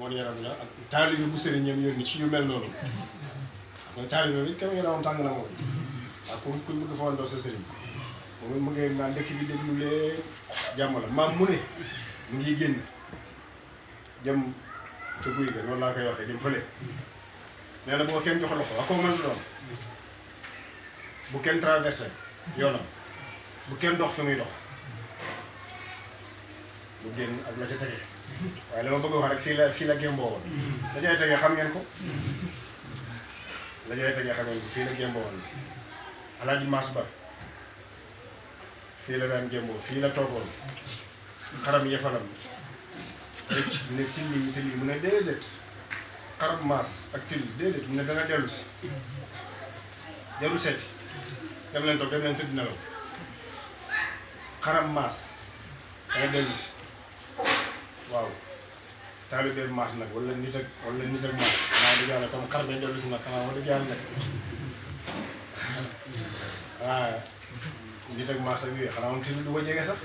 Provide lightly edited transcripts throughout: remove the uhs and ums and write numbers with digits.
moon yaram la ak taalibe bu sëriñam yónni ci yu mel noonu mooy taalibe bi kenn yaramam tàng na moom waaw ku bëgg fondoo sa sëriñ moom mu ngi naan dëkk bi déglu lee jàmm la maam mu ne mu ngi génn jëm ca guy ga noonu laa koy waxee jëm fële nee na boo kenn jox loxo ak koo mënta doon bu kenn traversé yoonam bu kenn dox fi muy dox mu génn ak la ca tege waaye la ma bëgg wax rek fii la gémboo woon la cay tegee xam ngeen ko la cay tegee xam ngeen ko fii la gémboo woon Alaaji Maas Ba fii la daan gémboo fii la toogoon xaram yefalam rëcc mu ne tilli mu ne déedéet xaram maas ak tilli déedéet mu ne dana dellu si dellu seeti dem leen toog dem leen tëdd nelaw xaram maas dana dellu si waaw taalibe maas nag wala nit ak maas xanaa dëgg yàlla comme xar bee dellu si nag xanaa wax dëgg yàlla nag xanaa nit ak maas ak yooyu xanaa moom tilli du ko jege sax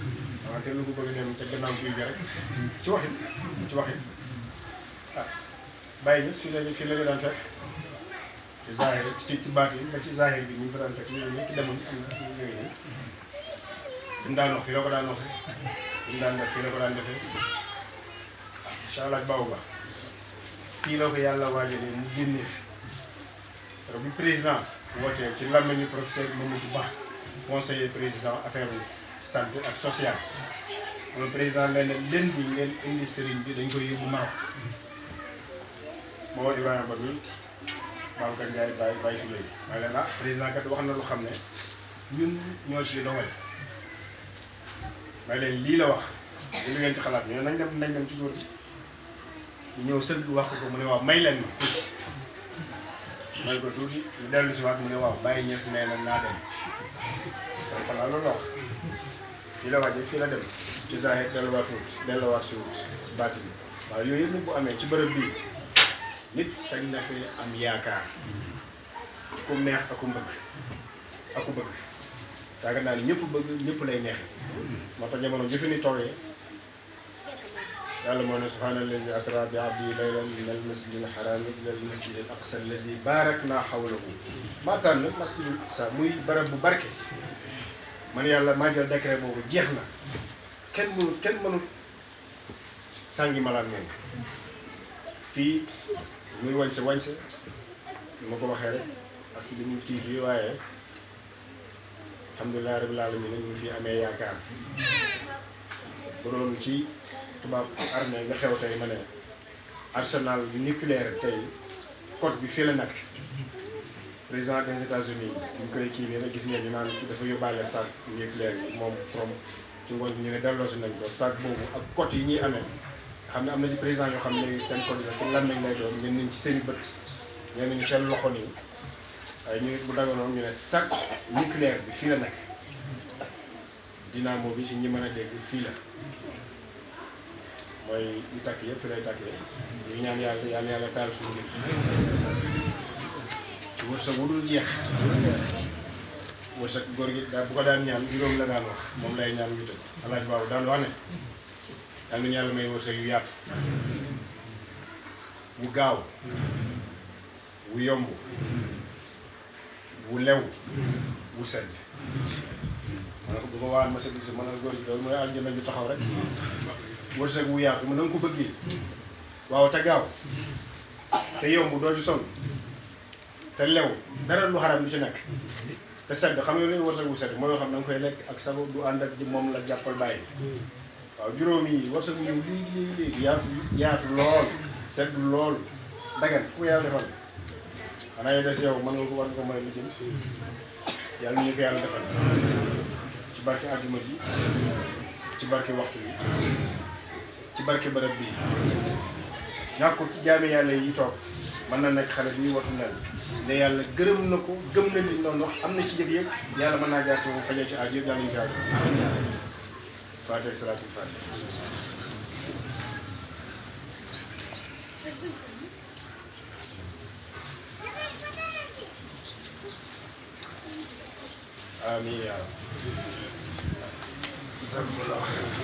xanaa tilli du bëgg dem ca gannaaw guy gi rek ci waxin ah bàyyi gis fii la ñu daan fekk ci zahir ci baatin ba ci zahir bi ñu fa daan fekk ñu ki demuñ am ñu ngi nii li mu daan wax fii la ko daan waxee li mu daan def fii la ko daan defee incha allah baaw ba fii la ko yàlla waajalee mu génnee fi donc bi président wootee ci làmmiñu professeur Mamadou Ba conseiller président affaire santé ak sociale moom président nee na leen di ngeen indi sëriñ bi dañ koy yóbbu Maroc moo Ibrahima Ba mi Babacar Ndiaye Baye Souley may leen ah président kat wax na lu xam ne ñun ñoo ci dogal may leen lii la wax lu ngeen ci xalaat ñu ne nañ dem ci góor bi ñu ñëw sël bi wax ko mu ne waaw may leen ma tuuti may ko tuuti ñu dellu si waat mu ne waaw bàyyi ñees nee na naa dem kon xanaa loolu la wax fii la wàjje fii la dem ci zahir delluwaat suut ci baati bi waaw yooyu yëpp nag bu amee ci bërëb bii nit sañ na fi am yaakaar ku neex ak ku bëgg tàggat naa ni ñëpp bëgg ñëpp lay neexee moo tax jamono jëfe ni toogee yàlla moo ne subhaanallazi asra bi abdi laylan minal masjidil haraami ilal masjidil aqsa allazi baaraknaa hawlahu maa tànn masjidul aqsa muy barab bu barke man yàlla maa jël décret boobu jeex na kenn mënut sàngi malaan moom fii muy wañse ni ma ko waxee rek ak li mu kii waaye alhamdulilah rabbil alamin ñu fi amee yaakaar bu doon ci tubaab armée nga xew tey ma ne arsenal nucléaire tey code bi fii la nekk président des États-Unis ñu koy kii nii rek gis ngeen ñu naan dafa yóbbaale sac nucléaire yi moom Trump ci ngoon ñu ne delloosi nañ ko sac boobu ak code yi ñuy amee xam ne am na ci président yoo xam ne seen code sax ci lan lañ lay doon ngeen nañ ci seen i bët ñeen nañu seen loxo nii waaye ñu bu daganoon ñu ne sac nucléaire bi fii la nekk dynamo bi si ñi mën a dégg fii la mooy ñu tàkk yëpp fi lay tàkkee ñu ñaan yàlla taal suñu ngir ci wërsëg wu dul jeex wërsëg góor gi daal bu ko daan ñaan juróom la daan wax moom lay ñaan ñu tëb alaaj baabu daan wax ne yal nañu yàlla may wërsëg yu yaatu wu gaaw wu yomb wu lew wu sedd man ko bu ma waan ma sedd si man a góor gi loolu mooy aljana ju taxaw rek wërsëg wu yaatu mu na nga ko bëggee waaw te gaaw te yomb doo ci sonn te lew dara lu xaram lu ci nekk te sedd xam nga lu wërsëg wu sedd mooy yoo xam ne da nga koy lekk ak sago du ànd ak moom la jàppal bàyyi waaw juróom yi wërsëg wu ñëw léegi yaatu lool sedd lool dagan ku yàlla defal xanaa yow des yow mën nga ko war nga ko mën a lijjanti yàlla ñu ko yàlla defal ci barke àjjuma ji ci barke waxtu bi ci barke bërëb bi ñàkkul ci jaami yàlla yi toog mën na nekk xale bi watu nen ne yàlla gërëm na ko gëm na liñ doon wax am na ci jëg yëpp yàlla mën naa jaar ci moom fajee ci aaj yëpp yàlla ñu ko aaj faatiha salaatul faatiha amiin yaa rabbi